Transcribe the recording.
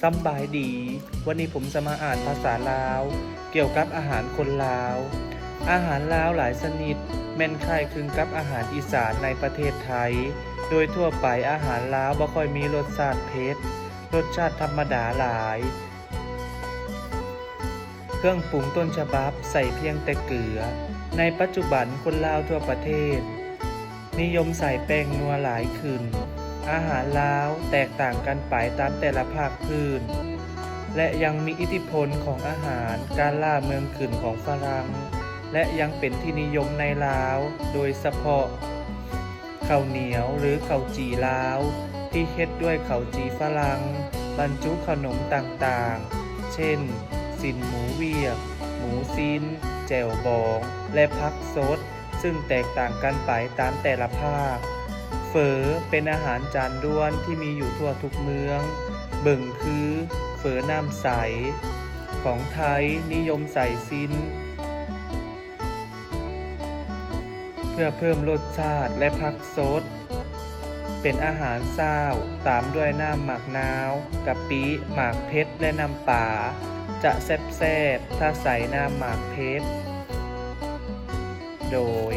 ສຳບາຍດີ, ວັນນີ້ຜົມຈະມາອ່ານພາສາລາວ ກ່ຽວກັບອາຫານຄົນລາວ. ອາຫານລາວຫຼາຍຊະນິດແມ່ນຄ້າຍຄຶງກັບອາຫານອີສານໃນປະເທດໄທ. ໂດຍທົ່ວໄປອາຫານລາວບໍ່ຄ່ອຍມີລົດຊາດເຜັດ, ລົດຊາດທຳມະດາຫຼາຍ. ເຄື່ອງປຸງຕົ້ນສະບັບໃສ່ພຽງແຕ່ເກືອ. ໃນປັດຈຸບັນຄົນລາວທົ່ວປະເທດ ນິຍົມໃສ່ແປ້ງນົວຫຼາຍຂຶ້ນ. ອາຫານລາວແຕກຕ່າງກັນໄປຕາມແຕ່ລະພາກພື້ນ ແລະ ຍັງມີອິດທິພົນຂອງອາຫານການລ່າເມືອງຂຶ້ນຂອງຝຣັ່ງ ແລະ ຍັງເປັນທີ່ນິຍົມໃນລາວ, ໂດຍສະເພາະເຂົ້າໜຽວ ຫຼື ເຂົ້າຈີ່ລາວ ທີ່ເຮັດດ້ວຍເຂົ້າຈີ່ຝຣັ່ງ, ບັນຈຸເຂົ້າໜົມຕ່າງໆ ເຊັ່ນ ຊີ້ນໝູວຽກ, ໝູຊີ້ນ, ແຈ່ວບອງ ແລະ ຜັກສົດ ຊຶ່ງແຕກຕ່າງກັນໄປຕາມແຕ່ລະພາກ. ເຝີເປັນອາຫານຈານດ່ວນທີ່ມີຢູ່ທົ່ວທຸກເມືອງ. ເບິ່ງຄື ເຝີນ້ຳໃສ ຂອງໄທ ນິຍົມໃສ່ຊີ້ນ ເພື່ອເພີ່ມລົດຊາດ ແລະ ຜັກສົດ. ເປັນອາຫານເຊົ້າ ຕາມດ້ວຍນ້ຳໝາກນາວ, ກະປິ, ໝາກເຜັດ ແລະ ນ້ຳປາ. ຈະແຊບໆ ຖ້າໃສ່ນ້ຳໝາກເຜັດ. ໂດຍ